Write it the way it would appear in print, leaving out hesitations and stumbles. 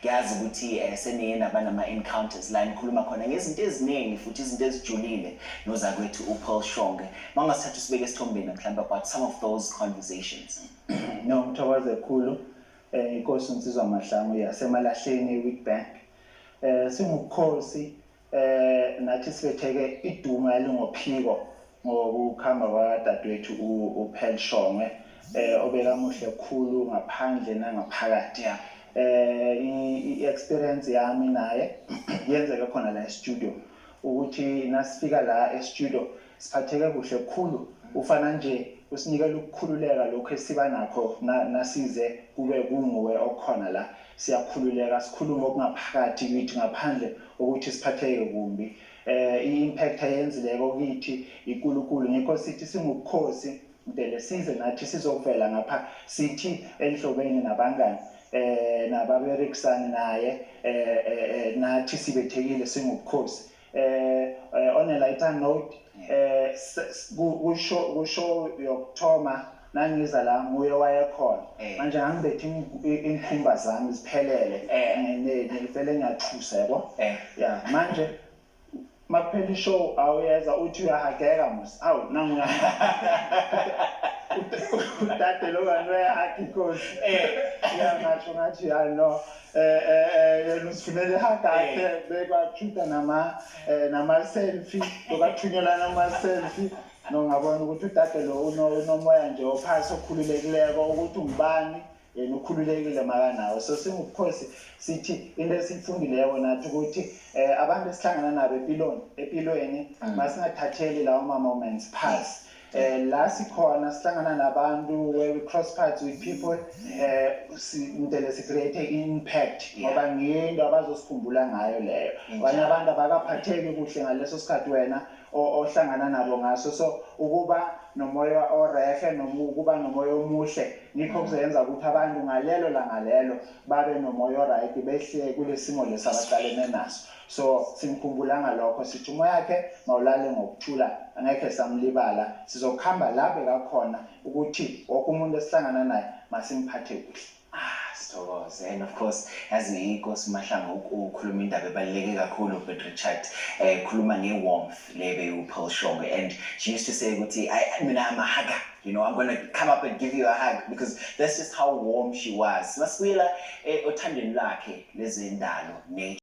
Ngiyazi ukuthi seniye naba nama-encounters la nikhuluma khona ngezinto eziningi futhi izinto ezijulile nozakwethu uPearl Shongwe. Mangasithatha usibeke esithombeni mhlawumbe about some of those conversations. No, ngithokoze kakhulu. Inkosi uNsizwa Mahlangu yaseMalahleni, eWitbank. Singubukhosi, nathi sibetheke iduma elingophiko ngokukhamba kwadadewethu uPearl Shongwe, obekamuhle kakhulu ngaphandle nangaphakathi. I-experience yami naye yenzeke khona la e-studio, ukuthi nasifika la e-studio siphatheke kuhle kakhulu. Ufana nje usinikela ukukhululeka lokho esiba nakho nasize kube kunguwe okhona la. Siyakhululeka, sikhulume okungaphakathi kithi ngaphandle ukuthi siphatheke kumbi. I-impact ayenzileko kithi ikulukulu, ngikho sithi singubukhosi mdele size nathi sizokuvela ngapha, sithi enhlobeni nabangani nababerekisani naye, nathi sibethekile singubukhosi. On a lighter note, kusho yokuthoma nangiza la nguye wayekhona. Manje ngangibethe inkhumba zami ziphelele, vele ngiyathusa, yabo. Ya, manje makuphela ishow awuyeza uthi uyahageka mos, awu, nangu udade lo kanti uyahaga inkosi. Ya, ngasho ngathi ya, no, yena usifunela ihaga yakhe. Bekwashuta nama selfie, bekathunyelana ama selfie. No, ngabona ukuthi udade lo unomoya nje ophasi okhululekileko, ukuthi ungubani yena ukhululekile makanawo. So singubukhosi sithi into esiyifundileko nathi ukuthi abantu esihlangana nabo empilweni masingathatheli lawo ma-moments phasi. La sikhona sihlangana nabantu, where we cross paths with people, mdele si-create impact, ngoba ngiyo into abazosikhumbula ngayo leyo. Abanye abantu abakaphatheki kuhle ngaleso sikhathi wena ohlangana nabo ngaso. So ukuba nomoya orehe noma ukuba nomoya omuhle ngikho kuzoyenza ukuthi abantu ngalelo langa lelo babe nomoya oright, behle kule simo lesi abaqalene naso. So simkhumbula ngalokho, sithi umoya wakhe mawulale ngokuthula, angekhe samlibala, sizokuhamba la bekakhona, ukuthi wonke umuntu esihlangana naye masimphathe kuhle. Ah, sithokoze. And of course, yazi, inkosi Mahlangu ukhuluma indaba ebaluleke kakhulu, but Richard, khuluma nge-warmth lebe uPearl Shongwe, and she used to say ukuthi I mina I'm a hugger. I'm going to come up and give you a hug because that's just how warm she was. Masibuyela othandweni lakhe lezendalo, nature.